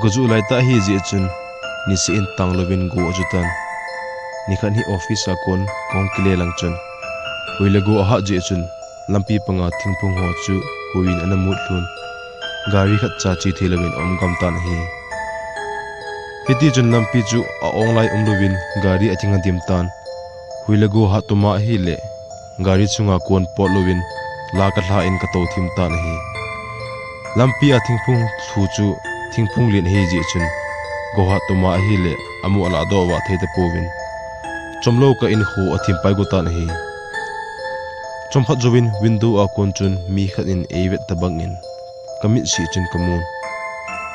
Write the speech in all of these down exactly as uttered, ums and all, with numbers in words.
Go ju lai tah ahi jeh chun, niseh in tang louvin go a ju tan. Nikhat hi office a kon kahung kile lang chun, hui le go ahat jeh chun, lampi panga thingphung ho chu hui in ana mut lhun. Gari khat cha che thei louvin aum gam tan ahi. Hiti chun lampi chu a-ong lai um louvin gari athing adim tan. Hui le go hat tuma ahile, gari chunga kon pot louvin, la kalha in katou thim tan ahi. Lampi a thingphung lhu chu thingphung lien ahi jeh chun, go hat tuma ahile, amu alah doh vah thei tapouvin, chomlou ka in khu athim pai go tan ahi. Chomkhat jouvin window a kon chun mi khat in eivet tabang in, ka mitsi chun kamun.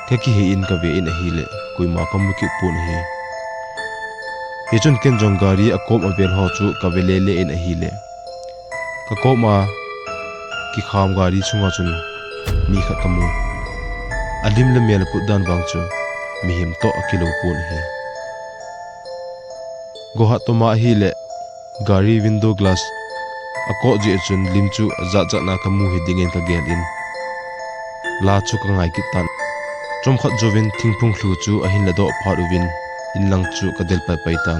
Kakihei in kave in ahile, koima kamu kit pon ahi. Hichun ken jong gari akom avel ho chu kave lele in ahile, kakom a kikham gari chunga chun mi khat kamun. Alim le mel aput dan vang chu mihem toh akilou pon ahi. Go hat tuma ahile, gari window glass akot jeh chun lim chu ajat jat na kamu hiding in kagel in, la chu kangai kit tan. Chomkhat jouvin thingphung lhu chu ahin ladoh phat uvin, in lang chu kadel paipai tan.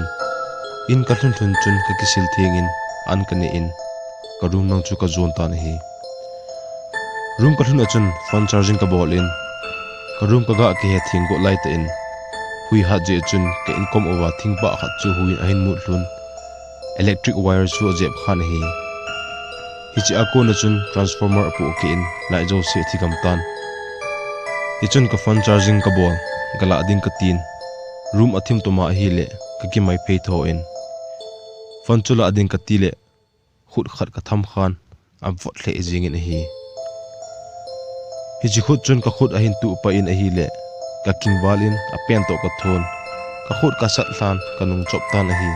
In kalhun lhun chun kakisil theng in, an kaneh in, ka room lang chu kajon tan ahi. Room kalhun a chun phone charging kabol in, ka room kaga kihe theng got lai tah in, hui hat jeh chun ka inkom uva thingpah khat chu hui in ahin mut lhun. Electric wire chu ajep khan ahi. Hiche a kon a chun transformer apoh keh in, light jouse athi gam tan. Hichun ka phone charging kabol, galah ding katin, room athim tuma ahile, kakimai phei tho in, phone chu lah ding katile, khut khat katham khan, avot lheh jeng in ahi. Hiche khut chun kakhut ahin tuh pai in ahile, kakingval in apen toh kathon, kakhut kasat lhan kanung chop tan ahi.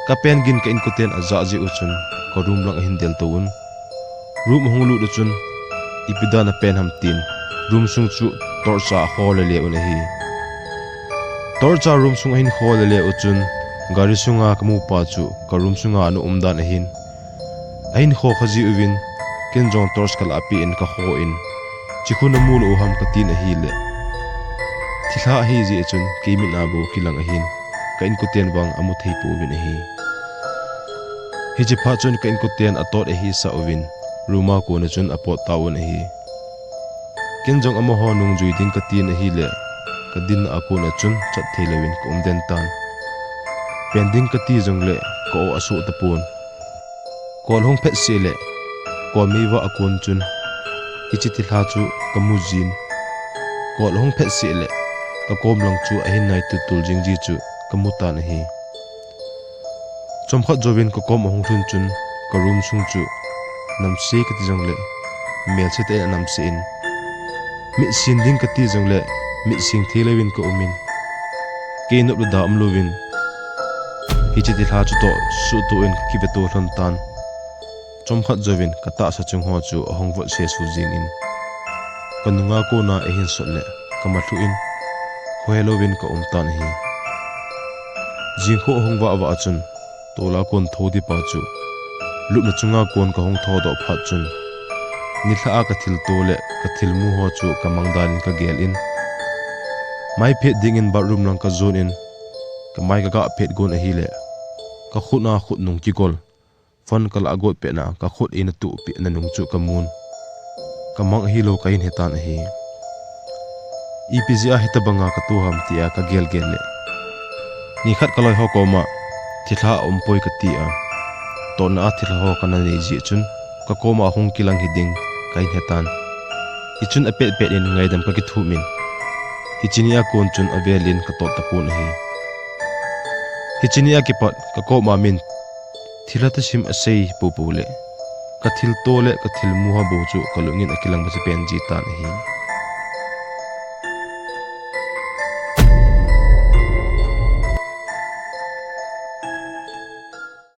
Kapen gin ka inkoten ajah jeh u chun, ka room lang ahin del tou un. Room ahung lut u chun, ipi dan apen ham tin, room sung chu torch a akho lele un ahi. Torch a room sung ahin kho lele u chun, gari sunga kamupa chu ka room sunga ana um dan ahin. Ahin kho kha ji uvin, ken jong torch kalah peh in kakho in, hiche khu namu lou u ham katin ahile, thilha ahi jeh chun kei mit a bou kilang ahin, ka inkoten vang amu thei pouvin ahi. Hiche phat chun ka inkoten atot ahisah uvin, room a kon a chun apot tauvin ahi. Ken jong amaho nungjui ding katin ahile, kadinna a kon a chun chat thei louvin kaum den tan. Pen ding kati jongle ka-o asoh tapon. Kol ahung phet seh le, kol meivah a kon chun hiche thilha chu kamu jin. Kol ahung phet seh le, kakom lang chu ahin nai tultul jing ji chu kamu tan ahi. Chomkhat jouvin kakom ahung lhun chun, ka room sung chu namse kati jongle, melse tah in anamse in, mit sin ding kati jongle, mit sing thei louvin kaum in, kei nop le da umlouvin, hiche thilha chutoh suhtuh in kakiveto lhon tan. Chomkhat jouvin katahsa chung ho chu ahung vot sesu jeng in, kanunga kona eihin sot le, kamatluh in, khohe louvin kaum tan ahi. Jingkho ahung vah vah a chun, tola kon thou tipa chu, lupna chunga kon kahung thoudoh phat chun, nilhah a kathilto le kathilmu ho chu kamang dan in kagel in, mai phet ding in bathroom lang kajon in, kamai kagah phet gon ahile, kakhut a khut nung kigol, phone kalah got petna kakhut eina tuh pehna nung chu kamun. Kamang ahilou kahin hetan ahi. Ipi jeh a hitobanga katoh ham tia kagel gel le, nikhat kaloiho koma thilha aumpoi kati a, totna a thilha ho kana nei jeh chun, kakoma hung kilang hiding kahin hetan. Hichun apet pet in ngaidam kakithum in, hiche nia kon chun avel in katot tapon ahi. Hiche nia kipat kakoma min thilha thusim asei poupou le, kathilto le kathilmu ho bou chu kalung in akilang masapen ji tan ahi.